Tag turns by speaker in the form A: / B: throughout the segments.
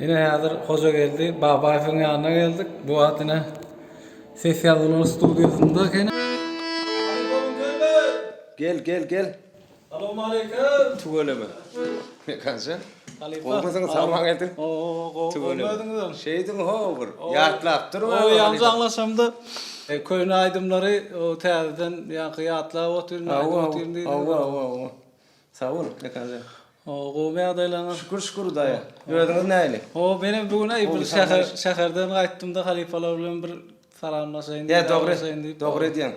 A: Ine häzir Hojageldi Babaýewiň ýanyna geldik. Bu wagt ine ses ýazgylar studiýasynda eken.
B: Gel gel gel.
A: Salowmaleýkim.
B: Tüweleme. Mekanjan.
A: Halypa.
B: Gowmysyň sagman geldiň.
A: Oo gowy.
B: Tüweleme.
A: Özüňizem.
B: Şeýdiň ho bir. Ýatlap dur.
A: O ýaňy jaňlaşamda köne aýdymlary täzeden ýaňky ýatlap otyryn, aýdyp otyryn diýdiňiz.
B: Hawa hawa hawa. Sag bol Mekanjan.
A: Hawa gowumy ýagdaýlaryňyz?
B: Şükür şükür Hudaýa. Özüňiz nähili?
A: Hawa menem bu gün aý bir
B: Gowy
A: şäher
B: saglyk.
A: şäherden gaýtdymda halypalar bilen bir salamlaşaýyn
B: Ýa
A: diýip,
B: dogry.
A: arlaşaýyn diýip.
B: Dogry edýäň.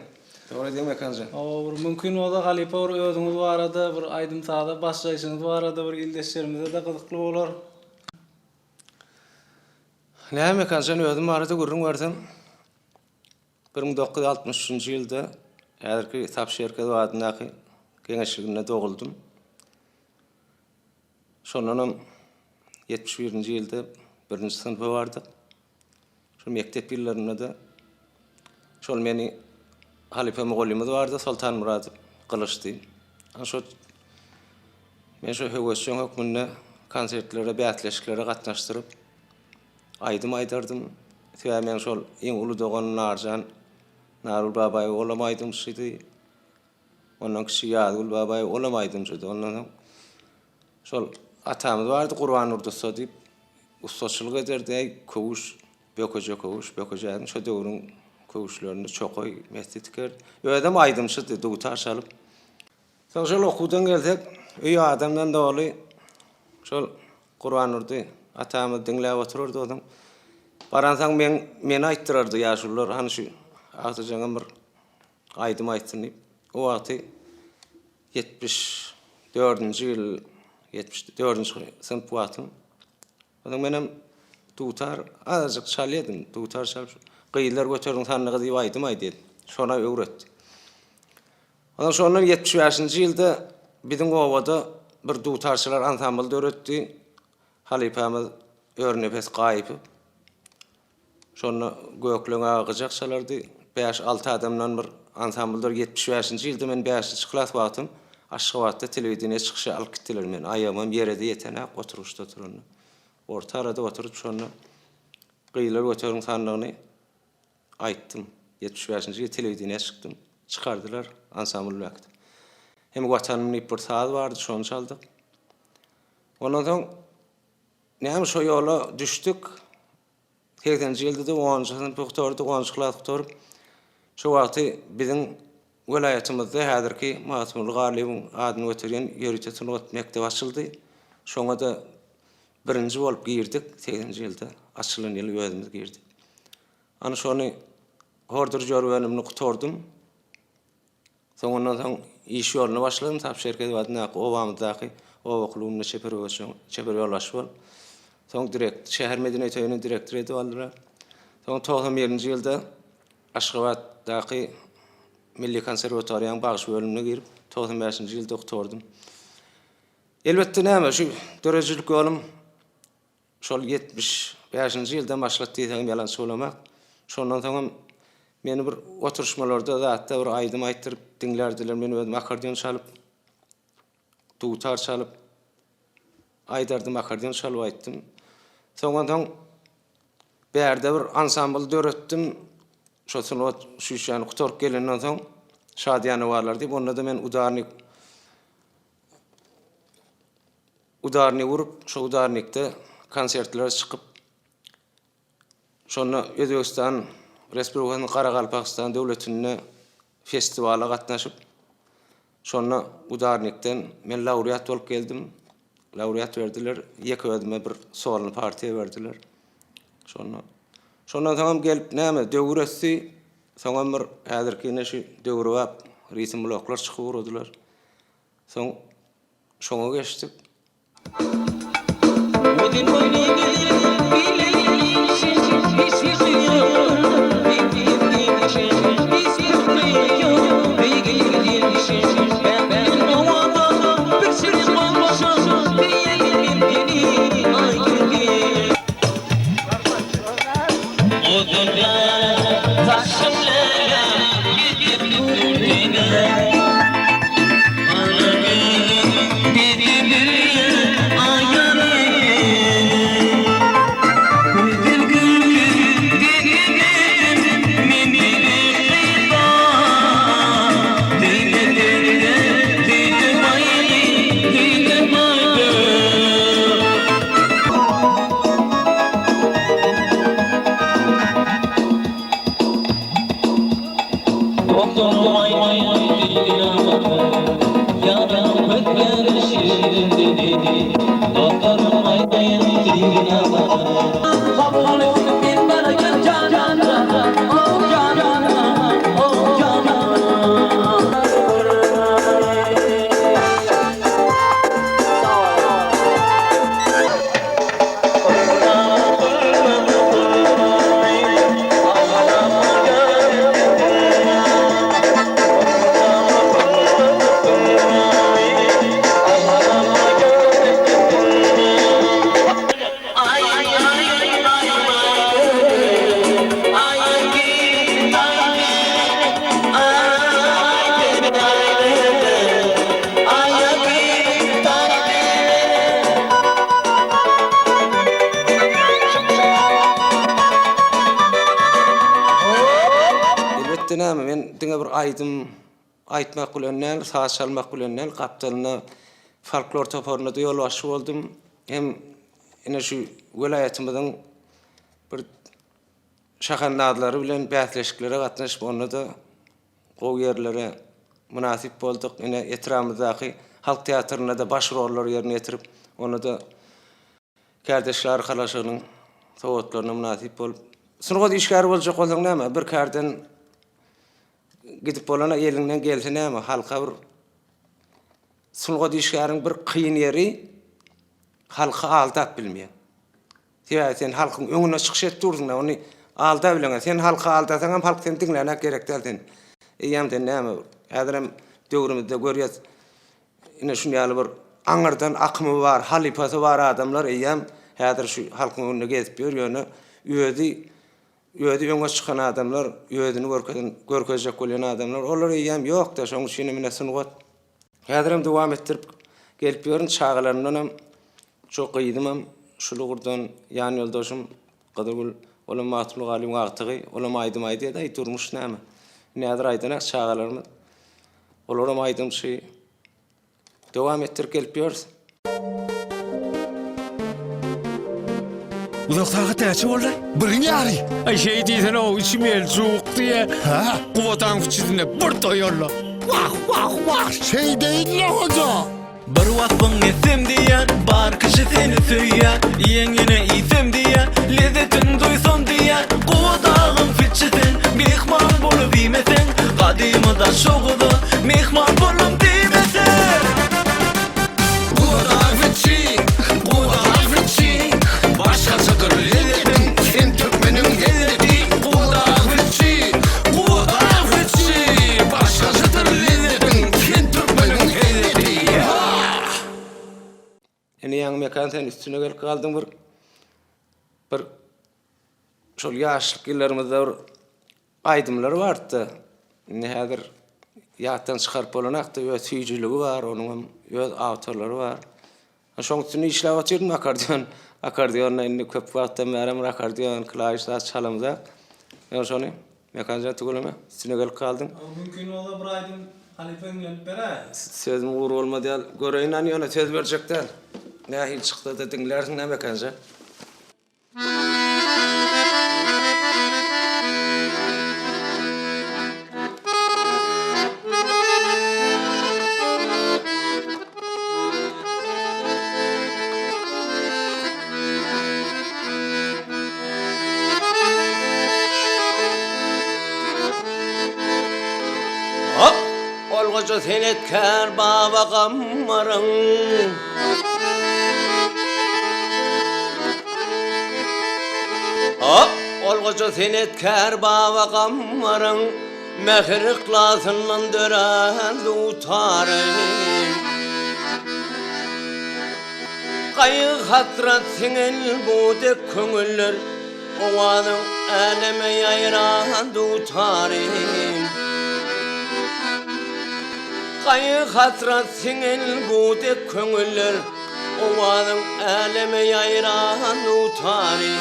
B: Dogry edýäň Mekanjan.
A: Hawa bir mümkin bolsa halypa bir özüňiz barada bir aýdym-saza başlaýşyňyz barada bir ildeşlerimize-de gyzykly bolar.
B: Näme Mekanjan özüm barada gürrüň bersem 1963-nji ýylda häzirki Sap Şerkezow adyndaky geňeşliginde doguldym. Şondanam 71-nji ýylda birinji synpa bardyk. Şol mekdep ýyllarynda-da şol meni halypa mugallymymyz bardy, Soltanmyrat Gylyç diýip. Ana şo men şo höwesjeň hökmünde konsertlere, bäsleşiklere gatnaşdyryp, Aýdym aýdardym. Sebäbi meň şol iň uly doganym Narjan, Nargül Babaýewa olam aýdymçydy. Ondan kiçi Ýazgül Babaýewa olam aýdymçydy. Ondan soň şol atamyz bardy Gurbandurdy ussa diýip, ussaçylyk ederdi. Äý, köwüş, bökeje köwüş, bökejäniň şo döwrüň köwüşlerini çokaý mesli tikerdi. Özem aýdymçydy, dutar çalyp. Soň şol okuwdan gelsek, öý adamdan doly. Şol Gurbandurdy atamyz diňläp oturardy onuň. Baransoň meň meni aýtdyrardy ýaşulular, hany şu agtyjaňam bir aýdym aýtsyn diýip. O wagty 74-nji ýyl, 74-nji synp wagtym. Onsoň menem dutar azajyk çalýardym. Dutar çalyp, Gyzlar göteriň sandygy diýip aýdym aýdýardym. Şona öwretdi. Onsoň şondan 75-nji ýylda biziň obada bir dutarçylar ansambly döretdi. Halypamyz Örnepes Gaýypow. Şonda Gökleň aga gyjak çalardy. Bäş-alty adamdan bir ansambl döredi. 75-nji ýylda men bäşinji klas wagtym Aşgabatda telewideniýe çykyşa alyp gitdiler meni. Aýagymam ýere-de ýetenak oturgyçda oturanda. Orta arada oturyp şonda Gyzlar göteriň sandygyny aýtdym. 75-nji ýyl telewideniýä çykdym. Çykardylar ansambl bilen äkidip. Hem Watanym diýip bir saz bardy, şony çaldyk. Ondan soň näme şo ýola düşdük. Segseninji ýylda-da onunjy synpy gutardyk, onunjy klasy gutaryp, şo wagty biziň welaýatymyzda häzirki Magtymguly Garlyýewiň adyny göterýän ýörite sungat mekdebi açyldy. Şoňa-da birinji bolup girdik, segseninji ýylda açylan ýyly özümiz girdik. Ana şony hordur jörbenimini gutardym. Soň ondan soň iş ýoluna başladym, Sap Şerkezow adyndaky obamyzdaky oba klubynda çeper öwezçi, çeper ýolbaşçy bolup. Soň direkt, şäher medeniýet öýüne direktor edip aldylar. Soň 91-nji ýylda Aşgabatdaky Milli konserwatoriýanyň bagşy bölümine girip, 95-nji ýylda gutardym. Elbetde näme, şu döredijilik ýolum Şol 75-nji ýyldan başlady diýseňem ýalançy bolamak. Şondan soňam meni bir oturyşmalarda zatda bir aýdym aýtdyryp diňlärdiler. Men özüm akkordeon çalyp, dutar çalyp aýdardym, akkordeon çalyp aýtdym. Soňdan soň bärde bir ansambl döretdim. Şo sungat şüşäni gutaryp gelenden soň Şadyýan barlar diýip, onda-da men udarnik Udarnik urup, şo udarnikde konsertlere çykyp, şonda Özbegistan Respublikasynyň Garagalpagystan döwletinde festiwala gatnaşyp, şonda udarnikden men laureat bolup geldim. Laureat berdiler. Ýeke özüme bir solny partiýa berdiler. Şonda. Şondan soňam gelip näme, döwür ösdi. Soňam bir häzirki ine şu döwrebap ritm bloklar çykyp ugradylar. Soň şoňa geçdik.
C: Doktoryň aýdýan diline bakar, Ýaran köpler şirin dili. Doktoryň aýdýan diline bakar. Kabul et men baraýan janana, oh janana, oh janana.
B: Elbetde näme, men diňe bir aýdym aýtmak bilen däl, saz çalmak bilen däl, gapdalynda folklor toparynda-da ýolbaşçy boldum. Hem ine şu welaýatymyzyň bir şahandazlary bilen bäsleşiklere gatnaşyp, onda-da gowy ýerlere mynasyp bolduk. Ine etrabymyzdaky halk teatrynda-da baş rollary ýerine ýetirip, onda-da Kärdeşler arkalaşygynyň sowgatlaryna mynasyp bolup, sungat işgäri boljak bolsaň näme, bir kärden gidip bolana eliňden gelse näme, halka bir sungat işgäriniň bir kyn ýeri halky aldap bilmeýär. Sebäbi sen halkyň öňünde çykyş edip dursuň-da, ony alda bileňä. Sen halky aldasaň hem halk seni diňlänok gerek däl sen. Eýýäm sen näme, häzirem döwrümizde görýäs, Ine şun ýaly bir aňyrdan akymy bar, halypasy bar adamlar eýýäm häzir şu halkyň öňünde gezip ýör, ýöne özi özi öňe çykan adamlar, özüni görkezen görkezjek bolýan adamlar olar eýýäm ýokda, şonuň üçin hem ine sungat häzirem dowam etdirip gelip ýörün, çagalarymdanam şu gyzymam şul ugurdan ýan ýoldaşym Gyzylgül olam Magtymguly Galyň agtygy, olam aýdym aýdýar-da, aý durmuş näme. Indi häzir aýdanak çagalarymyz. Olaram aýdymçy. Dowam etdirip gelip ýörüs.
D: Uzak sagat näçe boldy?
E: Biriň ýary.
D: Aý şeý diýsene-ow, içim eljuk diýe.
E: Hä?
D: Gubadaň içinde bir doýarlar.
E: Wah, wah, wah, şeýdeýin-le hoja.
C: Bir waspyň etsem diýýän, bar kişi seni söýýär, Iýen ýene iýsem diýýän, lezzetin duýsam diýýän, Gowa dagyň fitçi sen, myhman bolup iýmeseň, Gadymy Daşoguza myhman boldum diýmeseň.
E: Gowa dag fitçi, gowa dag fitçi, Başgaçadyr lezzetiň, sen türkmeniň hezzeti, Gowa dag fitçi, gowa dag fitçi, Başgaçadyr lezzetiň, sen türkmeniň hezzeti, Ha!
B: Ine ýaňy Mekan sen üstüne gelip galdyň bir bir şol ýaşlyk ýyllarymyzda bir aýdymlar bardy-da. Indi häzir ýatdan çykaryp bolanakda öz süýjüligi bar, onuňam öz awtorlary bar. Şoň üstünde işläp otyrdym akkordeon. Akkordeonda indi köp wagtdan bäri bir akkordeon, klawiş zat çalamzok. Ýöne şony Mekanjan tüweleme üstüne gelip galdyň.
A: Mümkin bolsa bir aýdym halypa hiňlenip beräý.
B: Sözüm gury bolmady ýaly. Göreýin hany ýöne söz berjek däl. Nähili çyksa-da diňlärsiň-dä Mekanjan. Hop! Ol goja senetkär Baba Gammaryň. Hop! Ol goja senetkär Baba Gammaryň mähir-yhlasyndan dörän dutary. Gaýgy-hasrat siňen bu dek köňüller, Owazyň äleme ýaýran dutary. Gaýgy-hasrat siňen bu dek köňüller, Owazyň äleme ýaýran dutary.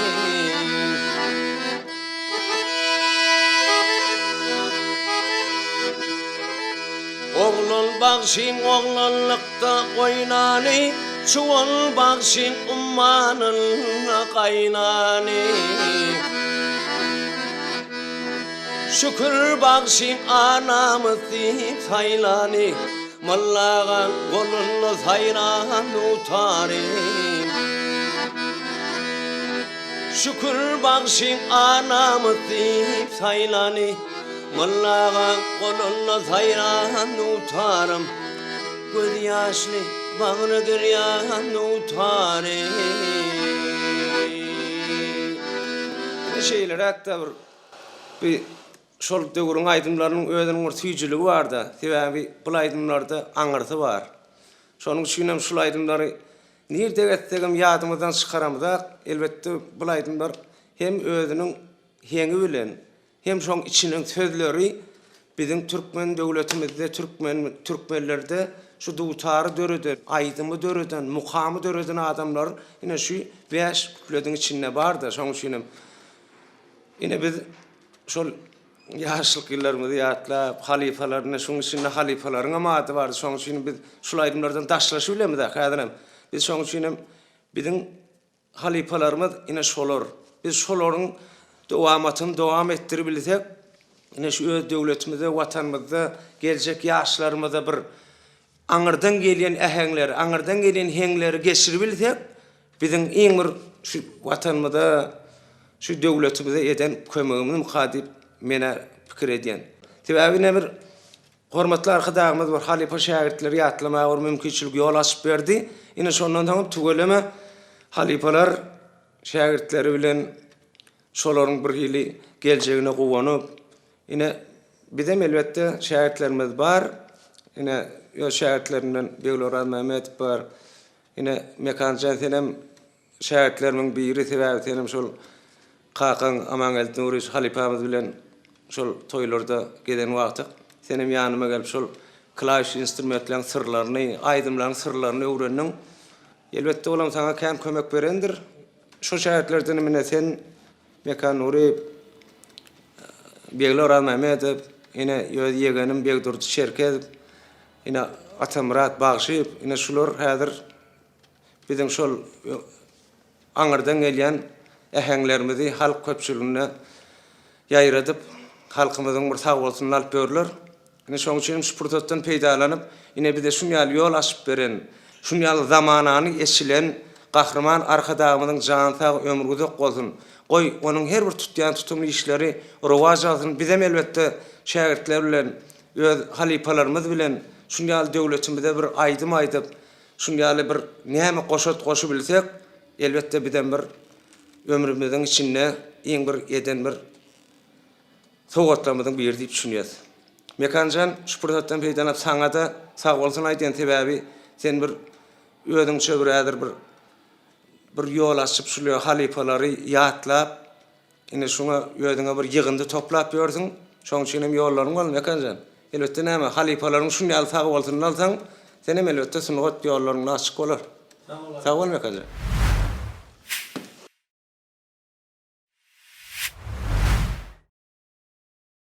B: Oglan bagşyň oglanlykda oýnany, Çuwal bagşyň ummanynda gaýnany. Şükür bagşyň ar-namys diýip saýlany, Molla agaň golunda saýran dutarym. Şükür bagşyň ar-namys diýip saýlany, Molla agaň golunda saýran dutarym. Göz ýaşly bagry girýan dutarym. Ine şeýleräk-de bir Bir şol döwrüň aýdymlarynyň özüniň bir süýjüligi barda, sebäbi bul aýdymlarda aňyrsy bar. Şonuň üçinem şul aýdymlary nirde gezsegem ýadymyzdan çykaramyzak, elbetde bul aýdymlar hem özüniň heňi bilen, hem şoň içiniň sözleri biziň türkmen döwletimizde, türkmen türkmenlerde şu dutary döreden, aýdymy döreden, mukamy döreden adamlar ine şu bäş küplediň içinde barda, şonuň üçinem Ine biz şol ýaşlyk ýyllarymyzy ýatlap, halypalar, ine şuň içinde halypalaryňam ady bardy, şoň üçin biz şul aýdymlardan daşlaşybilemizok häzirem. Biz şoň üçinem biziň halypalarymyz ine şolar. Biz şolaryň dowamatyny dowam etdiribilsek, ine şu öz döwletimizde, Watanymyzda geljek ýaşlarymyza bir Aňyrdan gelýän äheňleri, aňyrdan gelýän heňleri geçiribilsek, biziň iň bir şu Watanymyza, şu döwletimize eden kömegimizmka diýip, men-ä pikir edýän. Sebäbi ine bir hormatly Arkadagymyz bir halypa-şägirtleri ýatlamaga bir mümkinçilik, ýol açyp berdi. Ine şondan soň tüweleme halypalar şägirtleri bilen şolaryň bir hili geljegine guwanyp, ine Bizem elbetde şägirtlerimiz bar. Ine, öz şägirtlerimden Begli Orazmämmedow bar. Ine, Mekanjan senem şägirtlerimiň biri, sebäbi senem şol kakaň Amangeldi Nuryýewiç halypamyz bilen şol toýlarda gezen wagtyk senem ýanyma gelip şol klawiş instrumentleň syrlaryny, aýdymlaryň syrlaryny öwrendiň. Elbetde olam saňa kän kömek berendir. Şol şägirtlerdenem ine sen Mekan Nuryýew, Begli Orazmämmedow, ine, öz ýegenim Begdurdy Çerkezow, ine, Atamyrat Bagşyýew, ine, şular häzir biziň şol aňyrdan gelýän äheňlerimizi halk köpçüligine ýaýradyp, halkymyzyň bir sagbolsunyny alyp ýörler. Ine şoň üçinem şu pursatdan peýdalanyp, ine bize şun ýaly ýol açyp beren, şun ýaly zamanany eçilen Gahryman Arkadagymyzyň jany sag, ömri uzak bolsun! Goý, onuň her bir tutýan tutumly işleri rowaç alsyn! Bizem elbetde şägirtler bilen, öz halypalarymyz bilen şun ýaly döwletimize bir aýdym aýdyp, şun ýaly bir näme goşant goşubilsek, elbetde bizem bir ömrümiziň içinde iň bir eden bir sowgatlarymyzyň biri diýip düşünýäs. Mekanjan şu pursatdan peýdalanyp saňada sagbolsun aýdýan sebäbi sen bir özüňçe bir häzir bir bir ýol açyp şul halypalary ýatlap ine şuňa özüňe bir ýygyndy toplap ýörsüň şoň üçin hem ýollaryň bolsun Mekanjan. Elbetde näme halypalaryň şun ýaly sagbolsunyny alsaň senem elbetde sungat ýollaryň açyk bolar. Sag bol Mekanjan.